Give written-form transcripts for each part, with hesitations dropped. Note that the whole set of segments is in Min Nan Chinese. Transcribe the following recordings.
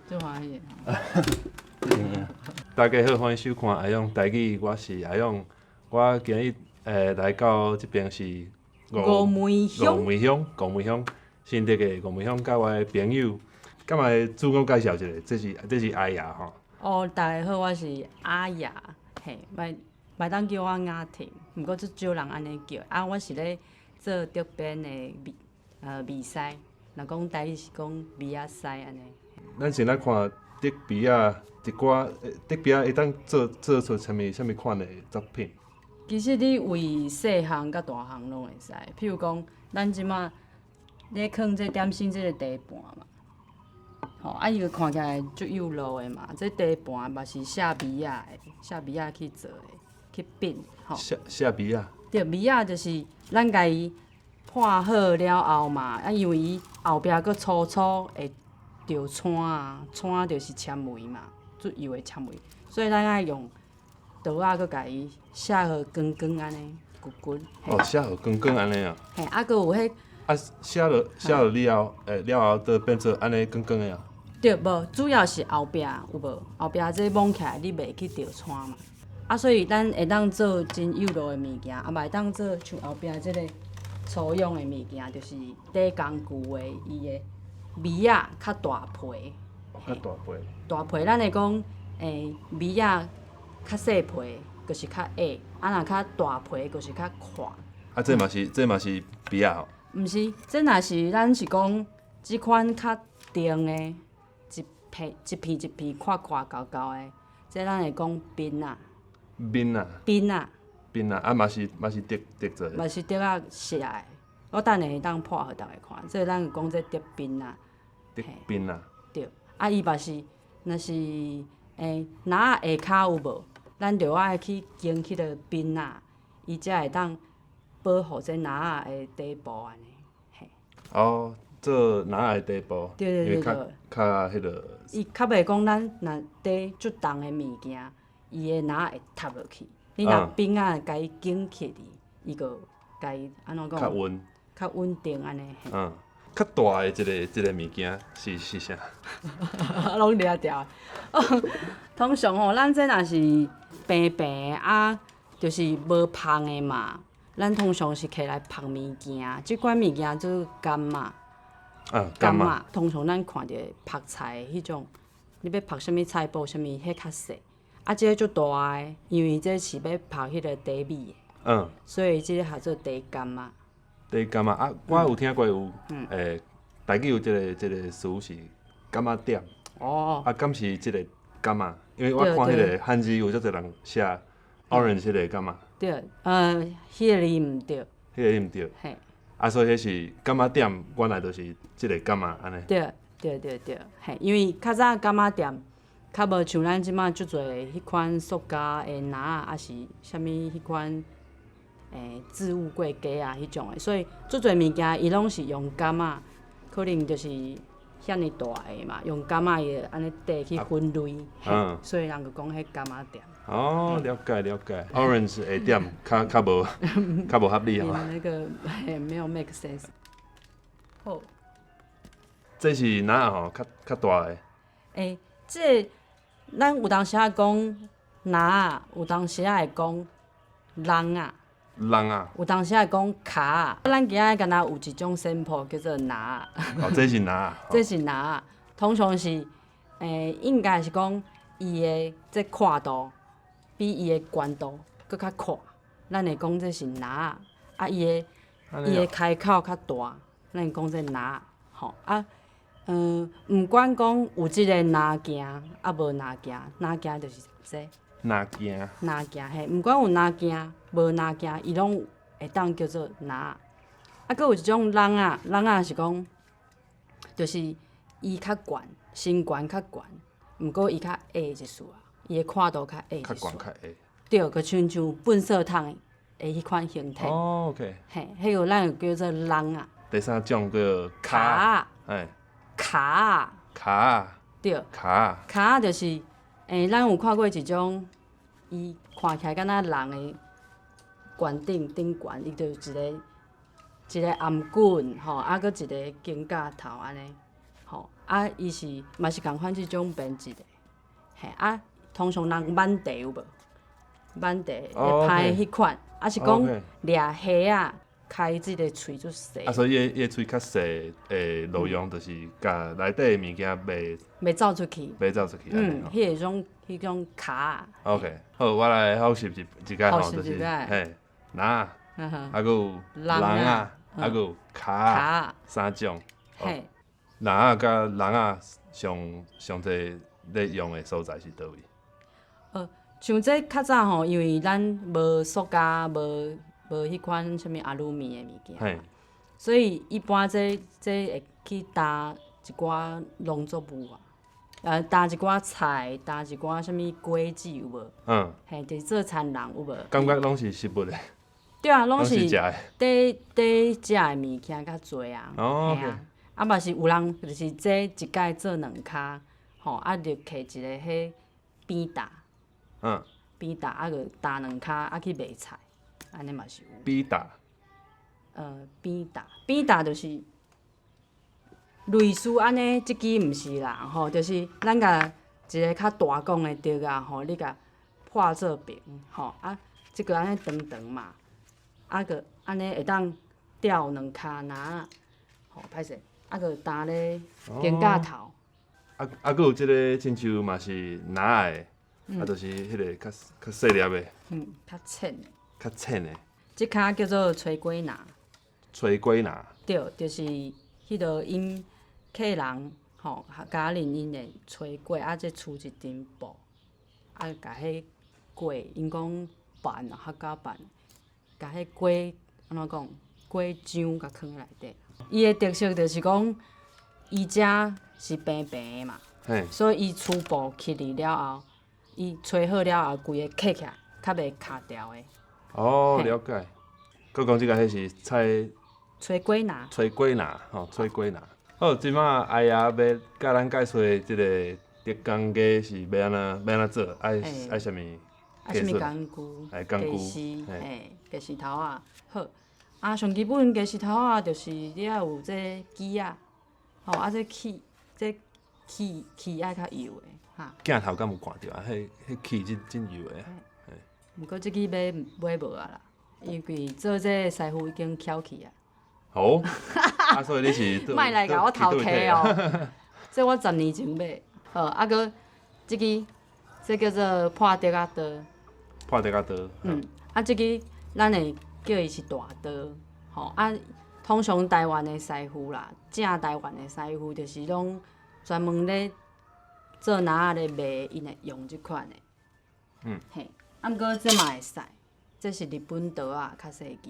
足歡喜的。大家好，歡迎收看阿勇台語，我是阿勇。我今日來到這邊是五梅鄉，五梅鄉，五梅鄉，新竹的五梅鄉，佮我的朋友，敢會自我介紹一下？這是阿雅吼。哦，大家好，我是阿雅，嘿，嘛會當叫我雅婷，毋過足少人按呢叫。啊，我是咧做竹編的糜師，若講台語是講糜仔師按呢。咱先來看竹篾仔一寡，竹篾仔會當做出啥物款的作品？其實你為細項佮大項攏會使，譬如講，咱這馬咧囥這點心這个茶盤嘛，吼，啊伊就看起來足幼路的嘛，這茶盤嘛是寫糜仔的，寫糜仔去做的，去變，吼。寫糜仔？對，糜仔就是咱共伊破好了後嘛，啊，因為伊後壁閣粗粗會著氚啊，氚就是纖維嘛，足幼的纖維，所以咱愛用刀仔閣共伊寫予光光按呢，骨骨。哦，寫予光光按呢啊。嘿，啊，閣有彼。啊，寫落了後，了後就變做按呢光光的啊。對，無，主要是後壁有無？後壁這摸起來你袂去著氚嘛。啊，所以咱會當做真幼路的物件，啊嘛會當做像後壁這個粗勇的物件，就是底工具的伊的糜仔較大皮。較大皮。大皮，咱會講，糜仔較細皮，就是較矮；啊，若較大皮，就是較闊。啊，這嘛是糜仔吼？毋是，這若是咱是講這款較長的，一片一片一片闊闊厚厚的，這咱會講鞭仔。鞭仔。鞭仔。鞭仔，啊嘛是竹做的。嘛是竹仔寫的，我等下會當破予逐家看。這咱講這竹鞭仔。竹鞭仔。對，啊伊嘛是，若是籃仔下跤有無？咱就愛去經彼个鞭仔，伊才會當保護這籃仔的底部按呢。嘿。哦，做籃仔的底部，對對對對。較彼个。伊較袂講咱若提足重的物件，伊的籃仔會塌落去。你若鞭仔共伊緊起哩，伊就共伊按怎講？較穩。較穩定按呢。嗯，較大的一個物件是啥？攏掠著。通常吼，咱這若是平平啊，就是無芳的嘛。咱通常是摕來曝物件，這款物件做柑仔。啊，柑仔。通常咱看著曝菜的彼種，你欲曝啥物菜脯啥物，彼較細。啊，這个足大的，因為這是欲曝彼个茶米的。所以這个叫做茶柑仔。茶柑仔啊，我有聽過有，台語有這個詞是柑仔店。哦。啊，敢是這個柑仔？因為我看彼个漢字有足濟人寫 orange 彼个柑仔。對，彼个字毋對。彼個字毋對。嘿。啊，所以彼是柑仔店，原來就是這個柑仔按呢。對對對對，嘿，因為較早柑仔店較無像咱這馬足濟彼款塑膠的籃仔，抑是啥物彼款置物櫃架啊彼種的，所以足濟物件伊攏是用柑仔，可能就是遐爾大个嘛，用柑仔伊會按呢底去分類，所以人就講彼柑仔店。哦，了解了解。Orange 的店較無合理吼。那個沒有 make sense。好。這是籃仔吼，較大个。欸，這個咱有當時仔講籃仔，有當時仔會講籠仔。籠仔。有當時仔會講跤仔。咱今仔敢若有一種 sample 叫做籃仔。哦，這是籃仔。這是籃仔，通常是，應該是講伊的這闊度比伊的懸度閣較闊，咱會講這是籃仔。啊，伊的開口較大，咱會講這籃仔。吼啊，毋管講有這个籃鏡，啊無籃鏡，籃鏡就是這。籃鏡。籃鏡嘿，毋管有籃鏡無籃鏡，伊攏會當叫做籃仔。啊，閣有一種籠仔，籠仔是講，就是伊較懸，身懸較懸，毋過伊較矮一絲仔，伊的闊度較矮一絲。較懸較矮。對，就親像糞掃桶的彼款形體。哦，OK。嘿，彼个咱就叫做籠仔。第三種叫跤仔。哎。跤仔。跤仔。對。跤仔。跤仔就是，咱有看過一種，伊看起來敢若人的懸頂頂懸，伊就一個一個頷頸吼，啊，閣一个肩胛頭按呢，吼，啊，伊是嘛是仝款這種編織的，嘿，啊，通常人挽茶有無？挽茶會歹彼款，啊是講掠蝦仔，開這个喙足細。啊，所以伊的喙較細的路用，就是共內底的物件袂袂走出去，袂走出去。嗯，彼種跤。 OK，好，我來複習一擺吼，就是嘿，籃，啊，閣有籠仔，啊，閣有跤，三種。嘿。籃仔佮籠仔上上濟咧用的所在是佗位？像這較早吼，因為咱無塑膠，無彼款啥物阿魯米的物件，所以一般這會去擔一寡農作物啊，擔一寡菜，擔一寡啥物果子有無？嘿，就是做田人有無？感覺攏是食物的。對啊，攏是佇佇食的物件較濟啊。哦。嘿啊，啊嘛是有人就是這一擺做兩跤，吼，啊就摕一个彼扁擔。扁擔啊，閣擔兩跤啊去賣菜，按呢嘛是有。扁擔。扁擔，扁擔就是類似按呢，這支毋是啦，吼，就是咱共一个較大管的竹仔吼，你共破做平，吼，啊，這个按呢長長嘛，啊閣按呢會當吊兩跤籃仔，吼，歹勢，啊閣擔咧肩胛頭。啊啊，閣有這个親像嘛是籃仔的。啊，就是彼个較較細粒的。嗯，較淺的。較淺的。這跤叫做炊粿籃。炊粿籃。對，就是彼落𪜶客人吼，家人𪜶會炊粿，啊，這出一張布，啊，共彼粿，𪜶講飯啊，客家飯，共彼粿按怎講？粿漿共囥內底。伊的特色就是講，伊遮是平平的嘛，所以伊粗布起去了後，伊炊好了後，規个磕起來，較袂卡掉的。哦，了解。閣講這个彼是菜。炊粿籃。炊粿籃，吼，炊粿籃。好，這馬阿爺欲佮咱介紹的這个竹工藝是欲按怎欲按怎做？愛愛啥物？愛啥物工具？工具，嘿，家私頭仔。好，啊，上基本家私頭仔就是你愛有這機仔，吼，啊，這氣，這氣氣愛較幼的。哈。鏡頭敢有看著啊？彼彼氣真真幼的。毋過這支買買無啊啦，因為做這个師傅已經翹去啊。好，啊，所以你是？莫來共我偷摕哦！這我10年前買，好，啊，閣這支，這叫做破竹仔刀。破竹仔刀。嗯，啊，這支咱會叫伊是大刀，吼啊，通常台灣的師傅啦，正台灣的師傅就是攏專門咧做籃仔咧賣，𪜶會用這款的。嘿，啊，毋過這嘛會使，這是日本刀仔，較細支。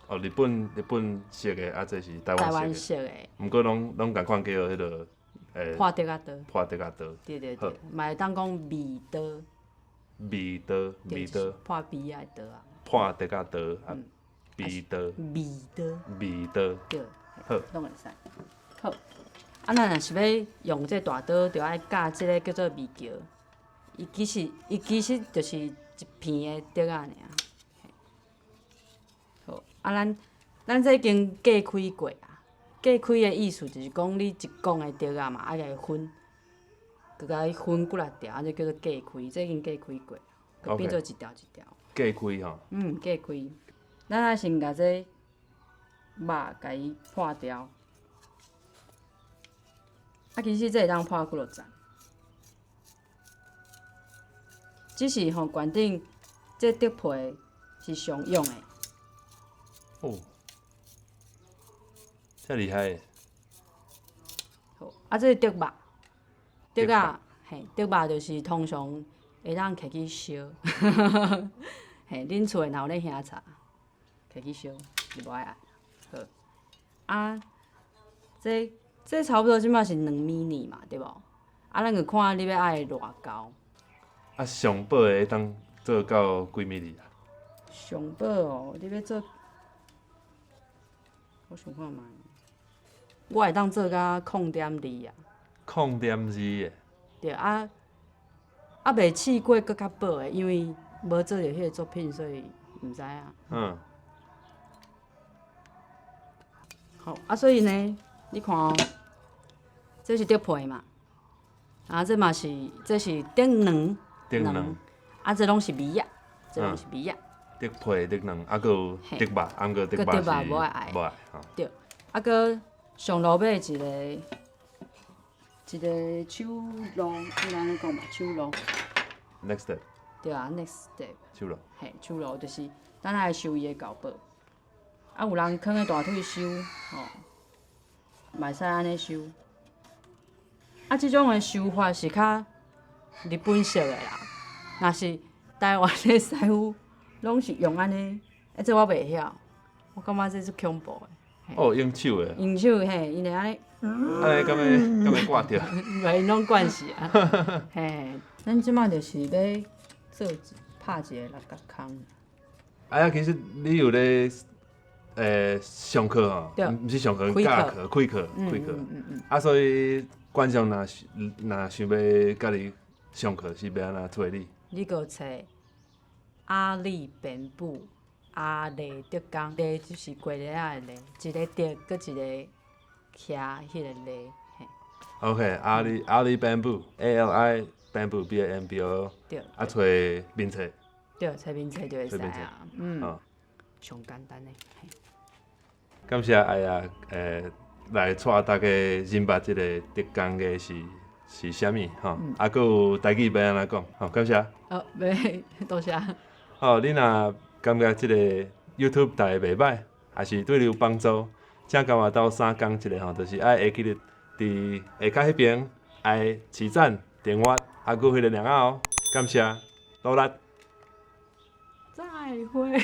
哦，日本式的，啊，這是台灣式的。毋過攏攏仝款叫做彼个，破竹仔刀。破竹仔刀。對對對，嘛會當講米刀。米刀，米刀。破米仔的刀仔。破竹仔刀啊，米刀。米刀。米刀。對。好。攏會使。好。啊，咱若是欲用這大刀，就愛鉸這个叫做米橋。伊其實就是一片的竹仔爾。好，啊，咱這已經割開過啊。割開的意思就是講，你一管的竹仔嘛，愛共伊分，閣共伊分幾若條，按呢叫做割開。這已經割開過，閣變做一條一條。割開吼。嗯，割開。咱愛先共這肉共伊破掉。啊，其實這會當破幾落層。只是吼，決定這竹皮是上用的。哦，遮厲害！好，啊，這是竹肉，竹仔，嘿，竹肉就是通常會當摕去燒，嘿，恁厝的若有咧興柴，摕去燒就無愛愛。好，啊，這差不多這馬是2米嘛，對無？啊，咱就看你欲愛偌厚。啊，上薄的會當做到幾米厘啊？上薄哦，你欲做？我想看覓，我會當做到0.2啊。0.2的。對啊，啊未試過閣較薄的，因為無做著彼个作品，所以毋知影。好，啊，所以呢，你看哦，這是竹皮嘛，啊，這嘛是這是竹卵，竹卵，啊，這攏是米仔，這攏是米仔。竹皮、竹卵，啊，閣有竹肉，啊，毋過竹肉是無愛吼。對，啊，閣上落尾一個一個手路，應該按呢講嘛，手路。 Next step。對啊，next step。手路。嘿，手路就是等下收伊的厚薄。啊，有人囥佇大腿收，吼，嘛會使按呢收。啊，這種的收法是較日本式的啦。若是台灣的師傅，攏是用按呢，欸，這我袂曉，我感覺這足恐怖的。哦，用手的。用手嘿，𪜶會按呢。按呢敢欲敢欲割著？袂，𪜶攏慣勢啊。嘿，咱這擺就是欲做一拍一個六角空。哎呀，其實你有咧上課吼，毋是上課，教課、開課、開課。啊，所以觀眾若若想欲共你上課，是欲按怎揣你？你閣揣阿里便布阿麗竹工，麗就是雞螺仔的麗，一個竹閣一個徛彼個麗。 OK，阿里阿里 bamboo A L I bamboo B A M B O O。對。啊，揣面冊。對，揣面冊就會使啊。嗯。上簡單的。感謝愛仔，來帶大家認捌這个竹工藝是是啥物吼，啊，閣有台語欲按怎講，好，感謝。哦，袂，多謝。好，你若感覺這个 YouTube 台袂䆀，抑是對你有幫助，請共我鬥相共一下吼，就是愛會記得佇下跤彼爿愛揤讚、訂閱，啊，閣彼个鈴仔哦，感謝，努力。再會。